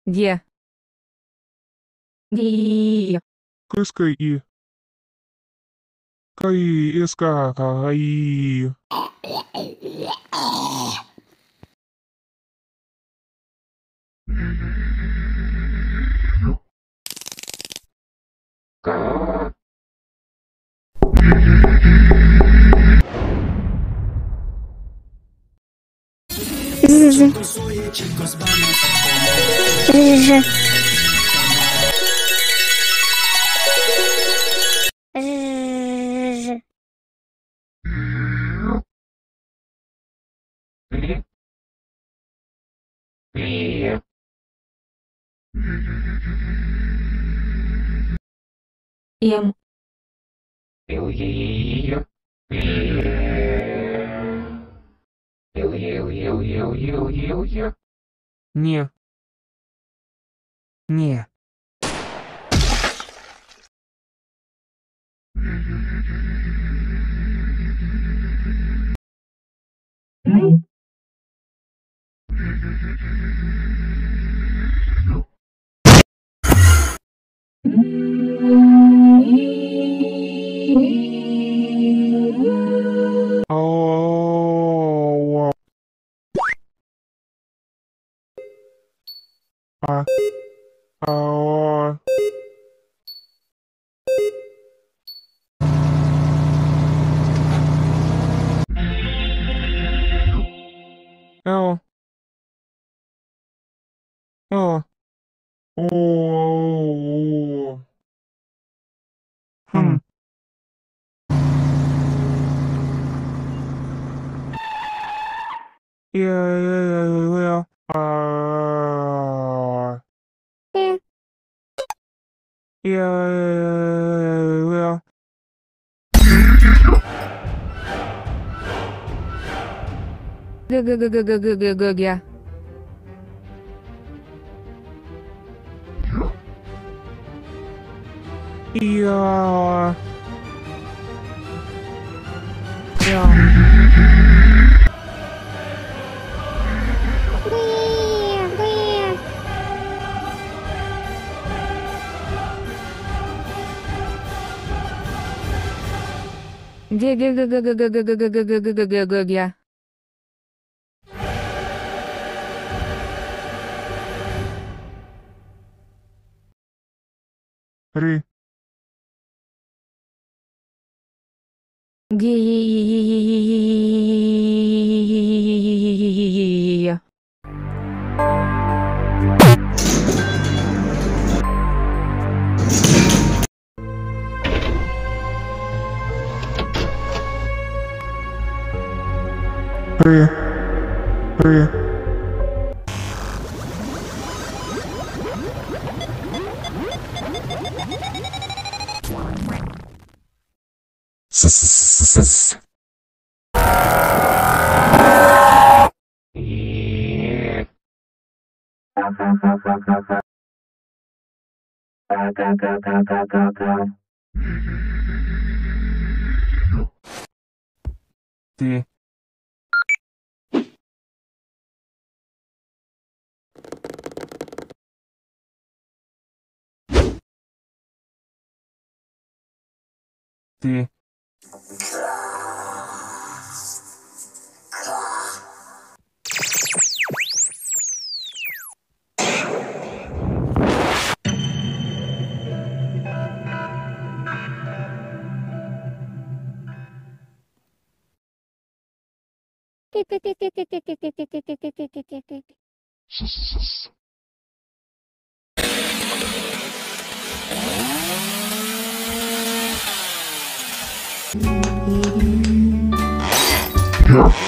Г. Г. К С К И. К И С К К И. К. З. Ж. Ж. П. П. М. Л Е Е Л Е Л Е Л Е Л Е Л Е. Не. Не. О. А. А. Л. О. О. Хм. Е. Л. А. Т. Е. Л. Г Г Г Г Г Г Г Г Г. Я. Я. Б. Б. Г Г Г Г Г Г Г Г Г Г Г Г Г Г. Р. Г Е Е Е Е Е Е Е Е Е Е. Р. Р. С С С С. Е. А Х Х Х Х Х. А К К К К К К. Т. Т. Т Т Т Т Т Т Т Т Т Т Т Т Т Т Т. С С С. Yeah.